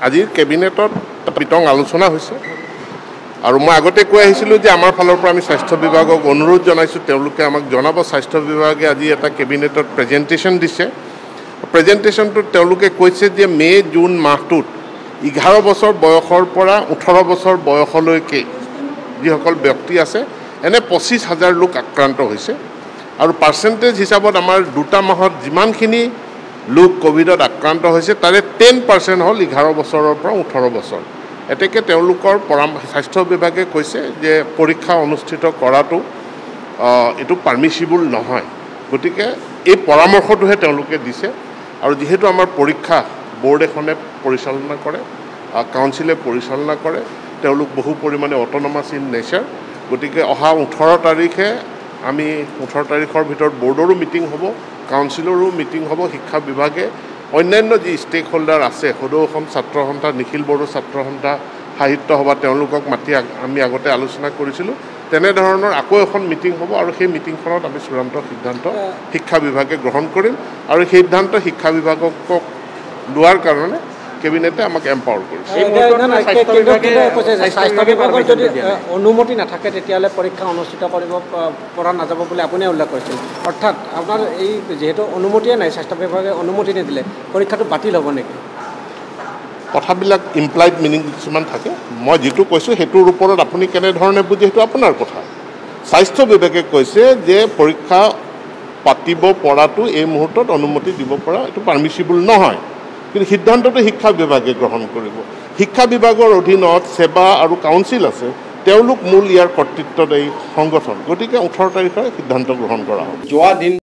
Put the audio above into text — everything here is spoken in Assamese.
আজিৰ কেবিনেটত বিতং আলোচনা হৈছে আৰু মই আগতে কৈ আহিছিলোঁ যে আমাৰ ফালৰ পৰা আমি স্বাস্থ্য বিভাগক অনুৰোধ জনাইছোঁ, তেওঁলোকে আমাক জনাব। স্বাস্থ্য বিভাগে আজি এটা কেবিনেটত প্ৰেজেণ্টেশ্যন দিছে। প্ৰেজেণ্টেশ্যনটোত তেওঁলোকে কৈছে যে মে' জুন মাহটোত 11 বছৰ বয়সৰ পৰা 18 বছৰ বয়সলৈকে যিসকল ব্যক্তি আছে এনে 25,000 লোক আক্ৰান্ত হৈছে আৰু পাৰ্চেণ্টেজ হিচাপত আমাৰ দুটা মাহত যিমানখিনি লোক ক'ভিডত আক্ৰান্ত হৈছে তাৰে 10% হ'ল 11 বছৰৰ পৰা 18 বছৰ। এতেকে তেওঁলোকৰ স্বাস্থ্য বিভাগে কৈছে যে পৰীক্ষা অনুষ্ঠিত কৰাটো এইটো পাৰ্মিচিবল নহয়। গতিকে এই পৰামৰ্শটোহে তেওঁলোকে দিছে। আৰু যিহেতু আমাৰ পৰীক্ষা ব'ৰ্ড এখনে পৰিচালনা কৰে, কাউন্সিলে পৰিচালনা কৰে, তেওঁলোক বহু পৰিমাণে অট'নমাছ ইন নেচাৰ। গতিকে অহা 18 তাৰিখে আমি 18 তাৰিখৰ ভিতৰত ব'ৰ্ডৰো মিটিং হ'ব, কাউন্সিলৰো মিটিং হ'ব। শিক্ষা বিভাগে অন্যান্য যি ষ্টেক হোল্ডাৰ আছে, সদৌ অসম ছাত্ৰ সন্থা, নিখিল বড়ো ছাত্ৰ সন্থা, সাহিত্য সভা, তেওঁলোকক মাতি আমি আগতে আলোচনা কৰিছিলোঁ। তেনেধৰণৰ আকৌ এখন মিটিং হ'ব আৰু সেই মিটিংখনত আমি চূড়ান্ত সিদ্ধান্ত শিক্ষা বিভাগে গ্ৰহণ কৰিম আৰু সিদ্ধান্ত শিক্ষা বিভাগক লোৱাৰ কাৰণে কেবিনেটে আমাক এম্পাৱাৰ কৰিছে। স্বাস্থ্য বিভাগৰ যদি অনুমতি নাথাকে তেতিয়াহ'লে পৰীক্ষা অনুষ্ঠিত কৰিব পৰা নাযাব বুলি আপুনি উল্লেখ কৰিছিল। অৰ্থাৎ আপোনাৰ এই যিহেতু অনুমতিয়ে নাই, স্বাস্থ্য বিভাগে অনুমতি নিদিলে পৰীক্ষাটো বাতিল হ'ব নেকি? কথাবিলাক ইমপ্লাইড মিনিং কিছুমান থাকে। মই যিটো কৈছোঁ সেইটোৰ ওপৰত আপুনি কেনেধৰণে বুজে সেইটো আপোনাৰ কথা। স্বাস্থ্য বিভাগে কৈছে যে পৰীক্ষা পাতিব পৰাটো এই মুহূৰ্তত অনুমতি দিব পৰা এইটো পাৰ্মিচিবল নহয়, কিন্তু সিদ্ধান্তটো শিক্ষা বিভাগে গ্ৰহণ কৰিব। শিক্ষা বিভাগৰ অধীনত সেৱা আৰু কাউন্সিল আছে, তেওঁলোক মূল ইয়াৰ কৰ্তৃত্বত এই সংগঠন। গতিকে 18 তাৰিখে সিদ্ধান্ত গ্ৰহণ কৰা হ'ব। যোৱা দিন